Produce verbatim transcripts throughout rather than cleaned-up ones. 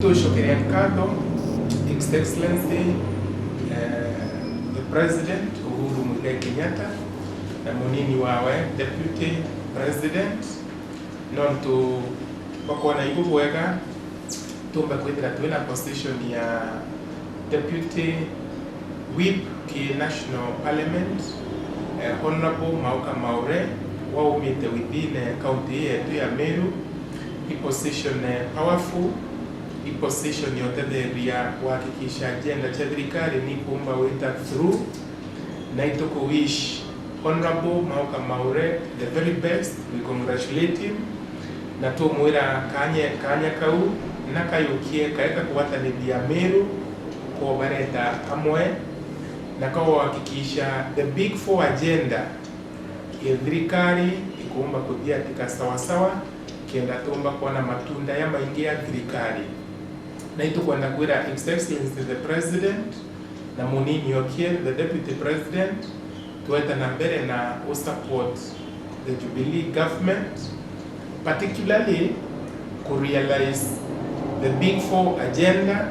Tucokeria nkatho His Excellency, eh, the President Uhuru Muigai Kenyatta na munini wawe Deputy President, nontu bakwona ibu bwega tumbe kwithira twina position ya Deputy Whip ki National Parliament, eh, Honourable Mauka Maure, waumite within, eh, county yetu ya Meru. I position, eh, powerful, i position ya utetheria kuhakikisha agenda cia thirikari ni kuumba wita through, na ituku wish Honourable Mauka Maure the very best. We congratulate him, na tumwira kanye, kanya kau na kayukie kae kagwatanithia Meru, kubareta amwe na kauhakikisha the big four agenda ya thirikari ikuumba kuthiatika sawasawa, kenda tuumba kwona matunda ya maingi ya thirikari. Na itukwenda kwira His Excellency the President na munini okie the Deputy President, tweta na mbere na u support the Jubilee government, particularly ku realize the big four agenda,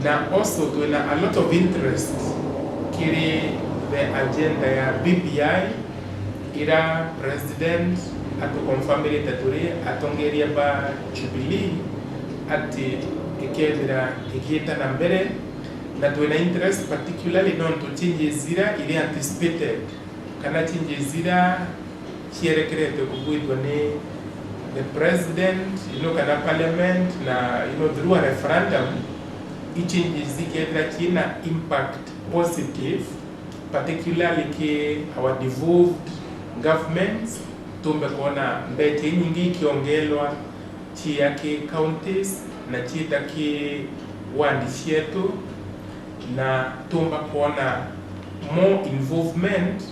na also twina a lot of interest kiri the agenda ya B B I, ira President atuconfirmite turi atongeria ba Jubilee ati ikethira igiita na mbere, na twina interest particularly nontu changes ira iri anticipated kana changes ira cierekerete kugwitwa ni the president, you know, kana parliament, na, you know, through a referendum, i changes ikethira ciina impact positive, particularly ki our devolved governments, tumbe kwona mbecha inyingi ikiongelwa cia ki counties na ciita ki ward cietu, na tumba kwona more involvement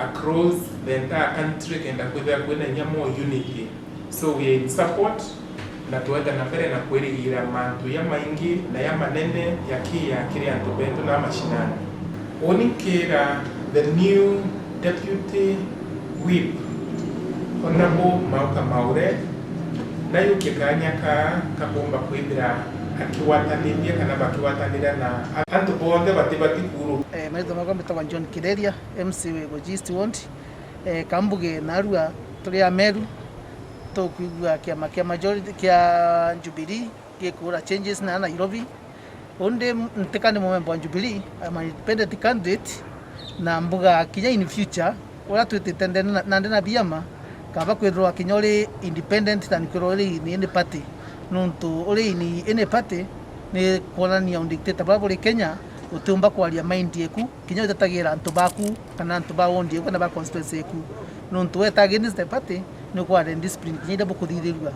across the entire country, kenda kwithira kwina inya more unity. So we are in support, na tweta na mbere na kwirigira mantu ya maingi na ya manene ya kia kiri antu betu na mashinani. Uni nkira the new Deputy Whip, Honourable Mauka Maure, nayukie kanya kaa kakumba kwithira akigwatanithia kana bakigwatanira na antu bonthe batibati kuuru. Eh, maitho makwa mbitagwa John Kireria, M C wa Igoji East Ward. Eh, kambuge narua turi Ameru, tukwigua kiama kia majority kia Jubilee gikura changes na Nairobi. Undi ntika ni mumemba wa Jubilee, I'm an independent candidate, na mbuga kinya in future, uria twitite ndene na, na ndene na biama, kaba kwithirwa kinya uri independent than kwithirwa uri in any party. Nontu uri in any party, ni kwonania undictator buria buri Kenya, utiumba kwaria mind yeku, kinya utetagira antu baku, kana antu ba ward yeku, kana ba constituency yeku. Nontu weta against the party, ni ukwaria discipline kinya iria bukuthithirua.